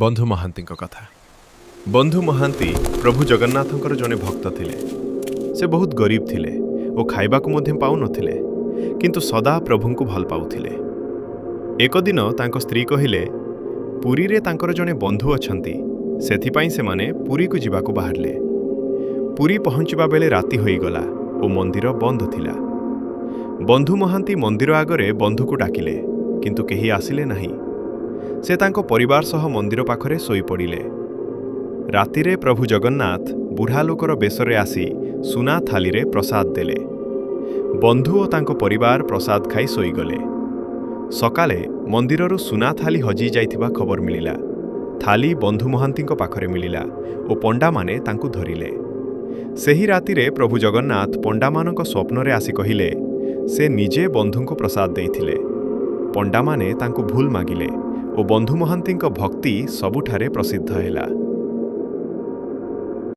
ବନ୍ଧୁ ମହାନ୍ତିଙ୍କ କଥା। ବନ୍ଧୁ ମହାନ୍ତି ପ୍ରଭୁ ଜଗନ୍ନାଥଙ୍କର ଜଣେ ଭକ୍ତ ଥିଲେ। ସେ ବହୁତ ଗରିବ ଥିଲେ ଓ ଖାଇବାକୁ ମଧ୍ୟ ପାଉନଥିଲେ, କିନ୍ତୁ ସଦା ପ୍ରଭୁଙ୍କୁ ଭଲ ପାଉଥିଲେ। ଏକ ଦିନ ତାଙ୍କ ସ୍ତ୍ରୀ କହିଲେ, ପୁରୀରେ ତାଙ୍କର ଜଣେ ବନ୍ଧୁ ଅଛନ୍ତି। ସେଥିପାଇଁ ସେମାନେ ପୁରୀକୁ ଯିବାକୁ ବାହାରିଲେ। ପୁରୀ ପହଞ୍ଚିବା ବେଳେ ରାତି ହୋଇଗଲା ଓ ମନ୍ଦିର ବନ୍ଦ ଥିଲା। ବନ୍ଧୁ ମହାନ୍ତି ମନ୍ଦିର ଆଗରେ ବନ୍ଧୁକୁ ଡାକିଲେ, କିନ୍ତୁ କେହି ଆସିଲେ ନାହିଁ। ସେ ତାଙ୍କ ପରିବାର ସହ ମନ୍ଦିର ପାଖରେ ଶୋଇପଡ଼ିଲେ। ରାତିରେ ପ୍ରଭୁ ଜଗନ୍ନାଥ ବୁଢ଼ା ଲୋକର ବେଶରେ ଆସି ସୁନା ଥାଳିରେ ପ୍ରସାଦ ଦେଲେ। ବନ୍ଧୁ ଓ ତାଙ୍କ ପରିବାର ପ୍ରସାଦ ଖାଇ ଶୋଇଗଲେ। ସକାଳେ ମନ୍ଦିରରୁ ସୁନା ଥାଳି ହଜି ଯାଇଥିବା ଖବର ମିଳିଲା। ଥାଳି ବନ୍ଧୁ ମହାନ୍ତିଙ୍କ ପାଖରେ ମିଳିଲା ଓ ପଣ୍ଡାମାନେ ତାଙ୍କୁ ଧରିଲେ। ସେହି ରାତିରେ ପ୍ରଭୁ ଜଗନ୍ନାଥ ପଣ୍ଡାମାନଙ୍କ ସ୍ୱପ୍ନରେ ଆସି କହିଲେ, ସେ ନିଜେ ବନ୍ଧୁଙ୍କୁ ପ୍ରସାଦ ଦେଇଥିଲେ। ପଣ୍ଡାମାନେ ତାଙ୍କୁ ଭୁଲ ମାଗିଲେ ଓ ବନ୍ଧୁ ମହାନ୍ତିଙ୍କ ଭକ୍ତି ସବୁଠାରେ ପ୍ରସିଦ୍ଧ ହେଲା।